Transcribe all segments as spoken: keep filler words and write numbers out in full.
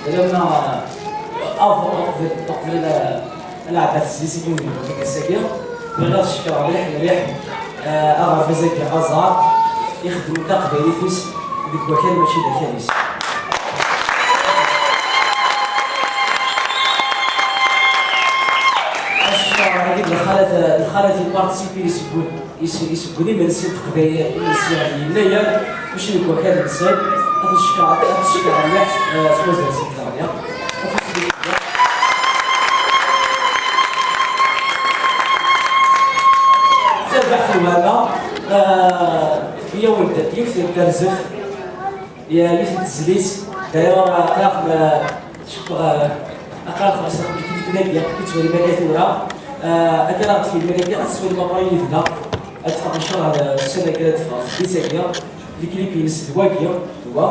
Lama, ah, uqbel, uqbel, ah, ad nɛeddi ɣer tezlit-agi n taggazt-agi, bɣiɣ ad cekkreɣ mliḥ, mliḥ, ah, aɣerbaz-agi Aẓar, ixeddmen taqbaylit-is deg wakal mačči d akal-is. Ad cekkreɣ agi d lxalat, lxalat i participin i seg-, i s-, i seg-, imensi n teqbaylit, imensi n yennayer, mačči deg wakal-nsen, ad ten-cekkreɣ, ad ten-cekkreɣ mliḥ, ah, s wazal-nsen. Tarbaḥt n lwehma, ah, yawen-d yiwet n terzeft, ya-, yiwet n tezlit, d'ailleurs, aql-aɣ, ah, cukkeɣ, ah, aql-aɣ xemsa n tmeddit dagi, i ttwali akka tura, ah, akken ara ɣ-d-tfilm akka, ad tettwalim après yid-neɣ, ad teffeɣ ncallah, ah, ussan-agi ara d-teffeɣ, tezlit-agi, liklip-ines d wagi, d wa.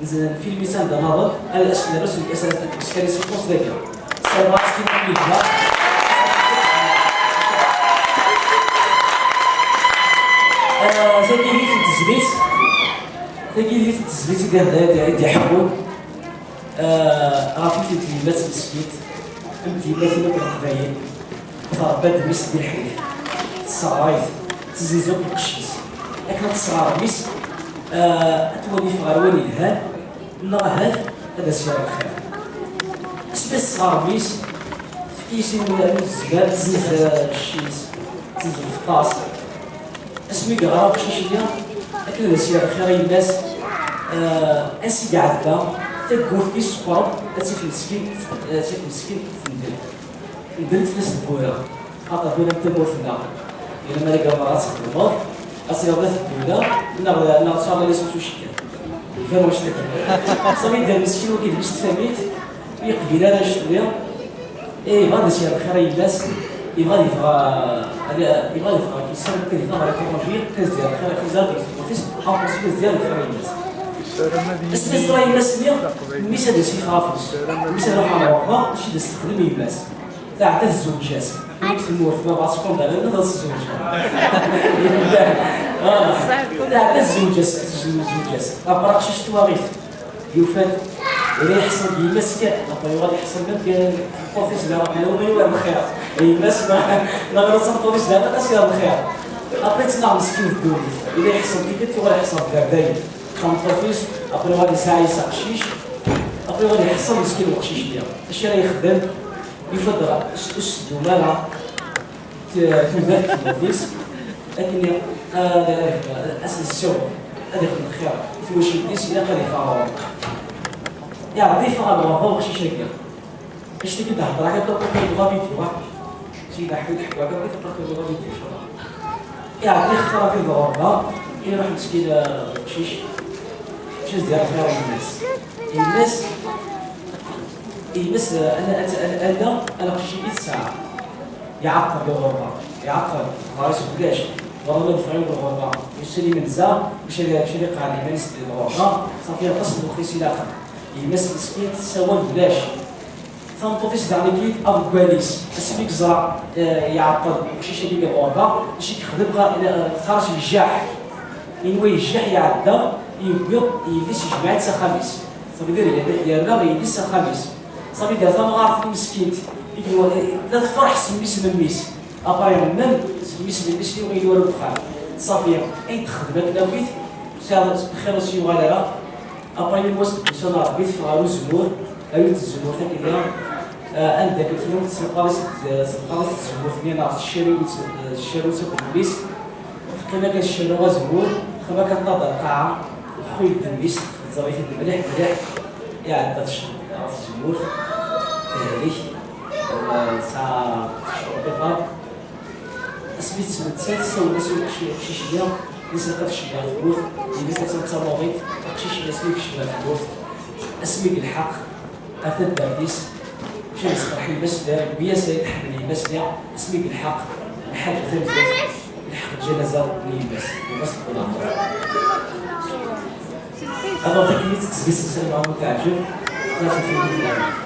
Nfilm-itt anda naḍen, ad as-nerr ass n, ass n, ass n les séquences dagi. Ssarameɣ ad tfilm yid-neɣ. Ah, tagi d yiwet n tezlit, tagi d yiwet n tezlit i d-, i d-, i d-iḥebbun, ah, ɣef yiwet n tyemmat meskint, am tyemmatin akk n Leqbayel. Terba-d mmi-s di lḥif, tesseɣray-t, tezzi-t akk lqecc-is. Akken ad tesɣer mmi-s, ah, ad t-wanif ɣer wayen yelhan, neɣ ahat ad as-yerr lxir. Asmi tesɣer mmi-s, tefka-yas ayen ur tezmir, tezzenz, ah, cci-s, tezzenz lfeṭṭa-s. Asmi yeɣra uqcic-nni, akken ad as-yerr lxir i yemma-s, ah, ansi i iɛedda, tawwurt-is teqreb, ad tif meskin, ad tif meskin tendel. Ndel fell-as tewwura, xaṭer win am tamurt-nneɣ, yal ma deg amer ad txedmeḍ, ad tiliḍ d ateddu da, neɣ, neɣ tɛaḍ les utucikan. Iban wac tagi. Sami d ameskin wagi d mmi-s n tfamilt, ur yeqbil ara annect-nni, eh, yebɣa ad as-yerr lxir i yemma-s, yebɣa ad yeffeɣ, ad, yebɣa ad yeffeɣ, yessawel kan yeffeɣ ɣer l'étranger, kan ad as-yerr lxir i tzart deg tmurt-is, en plus ad as-yerr lxir i yemma-s. Asmi tura yemma-s-nni, mmi-s ad as-yeffeɣ afus, mmi-s ad iruḥ ɣer lɣerba, mačči ad as-texdem yemma-s. Tɛedda tezweǧ-as. Nekk tmurt ma bɣa tsekundar, ad tezweǧ. Ah, tɛedda tezweǧ-as, tezweǧ-as. Après aqcic twaɣit. Yufa-d, ila iḥṣel d yemma-s kan. Après yuɣal iḥṣel même que tmeṭṭut-is daɣen, ila ur yuɣal lxir. Yemma-s ma, ma ɣer tameṭṭut-is daɣen, ad as-yerr lxir. Après ttnaɣ meskin d ddunit. Ila iḥṣel tikkelt, yuɣal iḥṣel d berdayen. Tameṭṭut-is, après yuɣal yesɛa yis aqcic. Après yuɣal iḥṣel meskin uqcic-nni. Acu ara yexdem? Yufa-d s-, ur s-teddum ara t-, tudert n tmurt-is, akken i-, ad, ad, ad s-nessiweḍ, ad ixdem lxir i twacult-is, ilaq ad iffeɣ ɣur-neɣ. Iɛedda iffeɣ ɣer lɣerba uqcic-agi. Annect-agi d-heddreɣ akka, ṭuṭuṭ, yebɣa vidéo, ah. Sidi Ḥmed ḥekwa akka, ṭuṭuṭ, yebɣa vidéo, inchallah. Iɛedda ixtar abrid ɣer lɣerba, iruḥ meskin, ah, uqcic, mačči ad s-d-yerr lxir i yemma-s. Yemma-s, yemma-s, ala, ala, ala, ala aqcic-agi tesɛa. Iɛeṭṭel di lɣerba, iɛeṭṭel, ɣer-s ulac. Wala ma yeffeɣ-d lɣerba, yusa-d imenza, mačči ad, mačči ad iqeɛɛed iman-is di lɣerba, ṣafi aṭas n lewqat i s-ilaqen. Yemma-s meskin tessawal d ulac. Tameṭṭut-is daɣen, akken aḍeggal-is, asmi yeẓra, eh, iɛeṭṭel uqcic-agi di lɣerba, acu i yexdem? Qa-, eh, teqqar-as yejjaḥ. Yenwa yejjaḥ, iɛedda, yewwi yelli-s, yejmeɛ-itt s axxam-is. Safi d yerna, yerna yelli-s s axxam-is. Safi d tamɣart-nni meskint, i yenwa, eh, tella tferḥ s mmi-s n mmi-s. Après, même s mmi-s n mmi-s, yuɣ-iyi-d war uxxam. Safi, ay texdem akken akk-it, lxir ur s-yuɣal ara. Après, yiwen wass deg ussan n Ṛebbi, teffeɣ ɣer uzemmur, ar yiwet n tzemmurt akken-nni, eh, anda akken tennum tessenqaḍ-itt, tessenqaḍ-itt tzemmurt-nni neɣ tcerrew-itt, eh, tcerrew-tt akk d mmi-s. Teqqim akka tcerrew azemmur, teqqim akka teṭṭaḍ lqaɛa, teḥḥu-d mmi-s, teẓẓer-it-id mliḥ, mliḥ. Iɛedda tecreḍ ɣef tzemmurt, tehlek, wala tesɛa tecreḍ iḍar. Asmi tettmettat, tessawel-as i uqci-, uqcic-nni, yesleq ad kecmeɣ tewwurt, yelli-s attan d tamuḍint, aqcic-nni asmi yekcem ɣer tewwurt, asmi yelḥeq ɣer taddart-is, mačči ad yesferḥ yemma-s, d yewwi-as ayen tḥemmel yemma-s-nni, asmi yelḥeq lḥaǧa tamezwarut, yelḥeq lǧanaza n yemma-s, yemma-s tewweḍ ɣer. Ad aɣ-tagi tezlit n Salma Ɛmud teɛǧeb, ad aɣ-tefhem.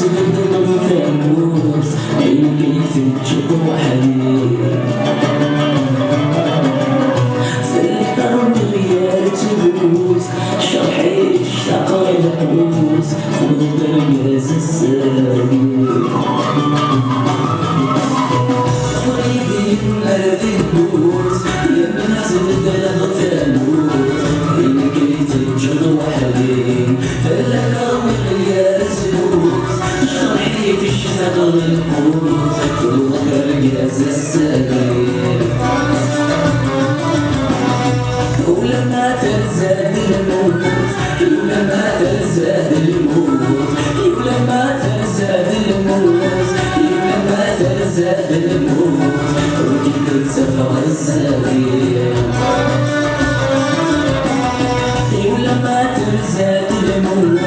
Tbeddleḍ tamurt, ayen kan teǧǧeḍ weḥd-i. Fell-ak rwiɣ yal ttbut, ccerḥ-ik taqrib qut, xdem argaz ass-agi. Ɣriben ar tewwurt, yamna tbeddleḍ tamurt, ayen kan teǧǧeḍ weḥd-i. Fell-ak rwiɣ yal ttbut, ccerḥ-ik taqrib qut, xdem argaz ass-agi. Ulamma terza-d lmut, ulamma terza-d lmut, ulamma terza-d lmut, ulamma terza-d lmut, ur k-id-ttafeɣ zzi-. Ulamma terza-d lmut,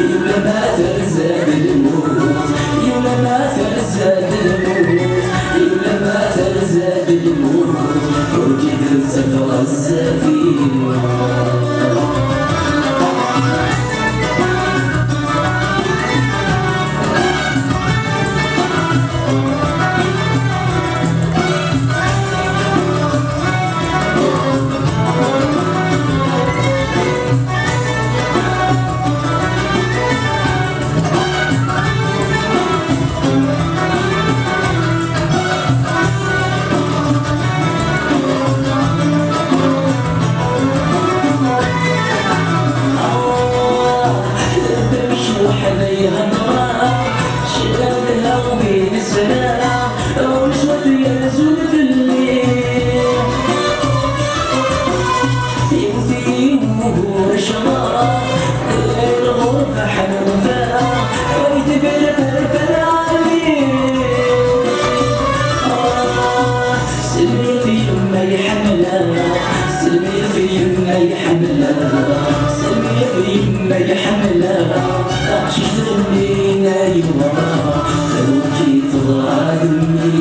ulamma terza-d lmut, ulamma terza-d lmut, ulamma terza-d lmut, ur k-id-ttafeɣ zzi-. Weḥd-i hedreɣ, cedhaɣ win sraɣ, ulac wat yerzun fell-i. Yewwet-iyi wugur ccḍeɣ, di lɣerba ḥnufaɣ, ay tebra terfa lɛali. Selmi fi yemma iḥemmleɣ, selmi fi yemma iḥemmleɣ, selmi fi yemma iḥemmleɣ. Taqcict-nni ay wara, amek i teḍra d mmi.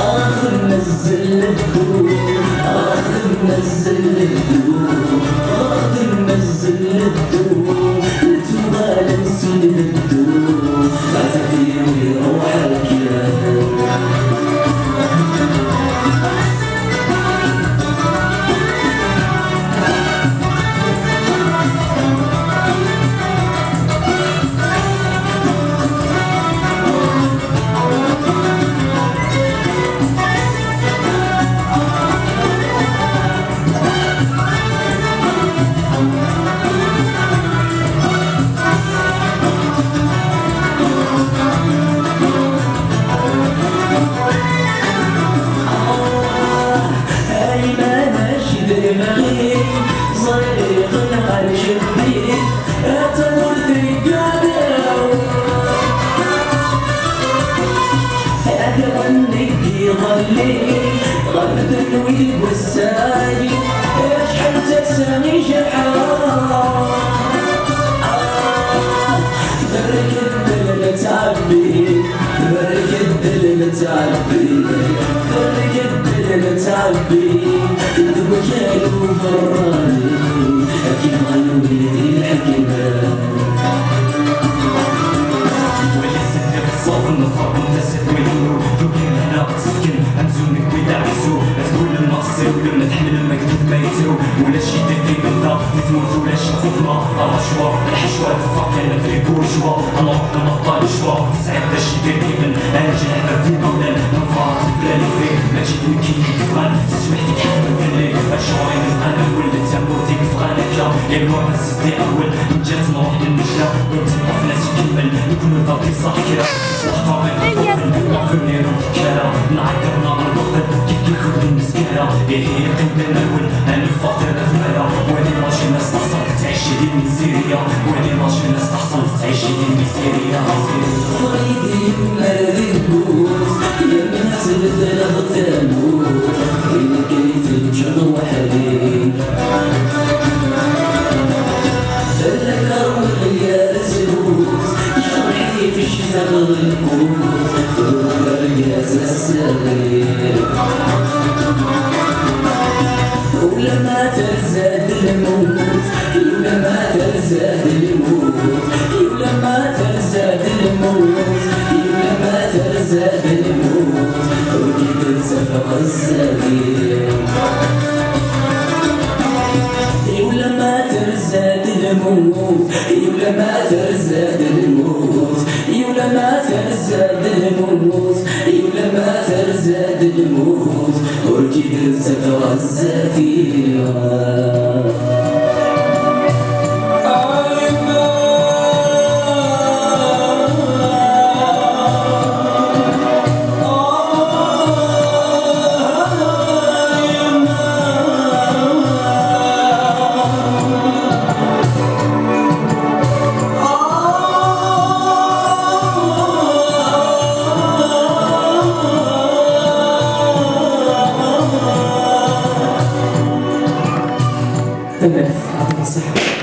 Axdem azzel leddu, axdem azzel leddu, axdem azzel leddu, lettuɣal ad nessin leddu, ɣef yiwen iruḥ akken. Ayman aci d lmɣi, ẓriɣ lqal cebbi, a tawurt iggadew. Ad awen-neg iḍelli, ɣef ddunwi deg wass-agi, acḥal d tasa ijerḥen. Barek ddel n ttɛebbi, barek ddel n ttɛebbi, barek ddel n ttɛebbi, deg wakal uberrani, akken ɣayuni di lḥekma. Wali s-nniɣ ṣṣaben, ṣṣaben, d asakwayu, tukin hna, ṣefken, amzun nekk wid aɛezzu, ad tgulem, ad tessiwlem, ad tḥemmlem, agdud ma yettru, ulac i d-iqqimen da, di tmurt ulac lxedma, rracwa, lḥecwa, teffeɣ kan ɣef les bourgeois, ad nruḥ ad nbṭal ccwa, tesɛiḍ d acu i d-iqqimen, ad neǧǧ leḥbab d imawlan, nenfeṛ, bla les Mačči d nekk i yebɣan, s tejmiɛt i iḥekmen fell-i. Acuɣer i nebɣa nawel d tamurt i yebɣan akka? Iluɣ-as di awel, neǧǧa-tt nruḥ d nnejla, ur d-neṭṭef la s-ikemmel, nekkni ur d-iṣaḥ kra. S leḥqer i neṭṭef, ur d-nniru kra, nɛeggeḍ neɣ nbeṭṭel, kif kif ur d-neskara. Ihi yeqqim d amawel, ad neffeɣ tura tmara, wali lacina s teḥṣel tettɛici di misirya, wali lacina s teḥṣel tettɛici di misirya. Ḍfer-iyi-d yemmer di lmut, yerna tbeddleḍ tamurt, d nekk i teǧǧeḍ weḥd-i. Balak rwiɣ gar zzhut, icḍeḥ-iyi fi ccta d lqut, tḍewwer argaz ass-a. Ulamma terza-d lmut, ulamma terza-d lmut, ulamma terza-d lmut, ulamma terza-d lmut, ur k-id-ttafeɣ ass-agi. Ulamma terza-d lmut, ulamma terza-d lmut, ulamma terza-d lmut, ulamma terza-d lmut, ur k-id-ttafeɣ ass-agi. Tanemmirt, yeɛṭikum ṣṣeḥḥa.